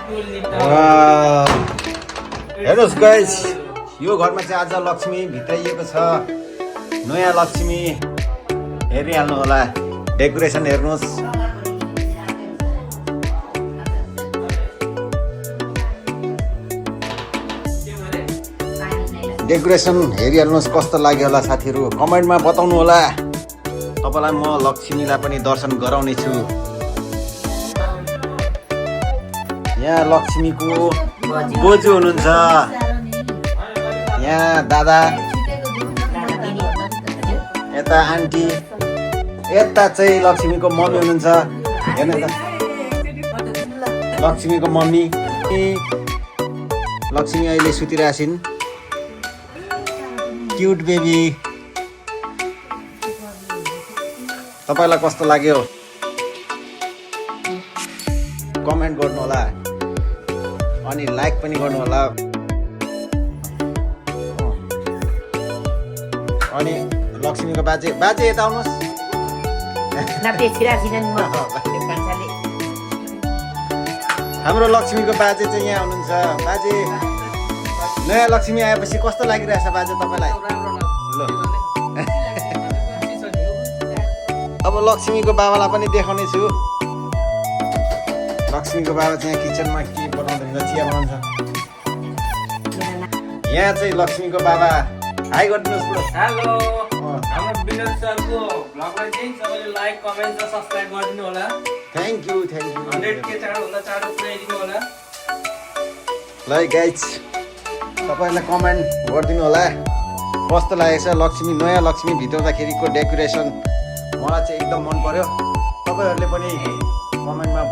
हेर्नुहोस् गाइस, यो घरमा चाहिँ आज लक्ष्मी भित्राइएको छ। नयाँ लक्ष्मी हेरिहाल्नु होला। डेकोरेसन हेर्नुहोस्। डेकोरेसन हेरिहाल्नुहोस् कस्तो लाग्यो होला साथीहरू, कमेन्टमा बताउनु होला। तपाईँलाई म लक्ष्मीलाई पनि दर्शन गराउने छु। यहाँ लक्ष्मीको बोजू हुनुहुन्छ, यहाँ दादा, यता आन्टी, यता चाहिँ लक्ष्मीको मम्मी हुनुहुन्छ। हेर्नु त, लक्ष्मीको मम्मी। लक्ष्मी अहिले सुतिरहेको छिन्। Cute baby. तपाईँलाई कस्तो लाग्यो कमेन्ट गर्नु होला, अनि लाइक पनि गर्नु होला। अनि लक्ष्मीको बाजे यता आउनुहोस्। हाम्रो लक्ष्मीको बाजे चाहिँ यहाँ हुनुहुन्छ। बाजे, नयाँ लक्ष्मी आएपछि कस्तो लागिरहेछ बाजे तपाईँलाई? ल अब लक्ष्मीको बाबालाई पनि देखाउने छु। लक्ष्मीको बाबा चाहिँ यहाँ किचनमा के बनाउँदै हुन्छ, चिया बनाउँछ। यहाँ चाहिँ लक्ष्मीको बाबा। हाई गरिदिनुहोस् ब्रो। हेलो, हाम्रो विनोद सरको भ्लगलाई चाहिँ सबैले लाइक, कमेन्ट र सब्स्क्राइब गरिदिनु होला। Thank you. 100K चाँडोभन्दा चाँडो पुऱ्याइदिनु होला। ल गाइज, तपाईँलाई कमेन्ट गरिदिनु होला कस्तो लागेको छ लक्ष्मी, नयाँ लक्ष्मी भित्राउँदाखेरिको डेकोरेसन। मलाई चाहिँ एकदम मन पर्यो। तपाईँहरूले पनि कमेन्टमा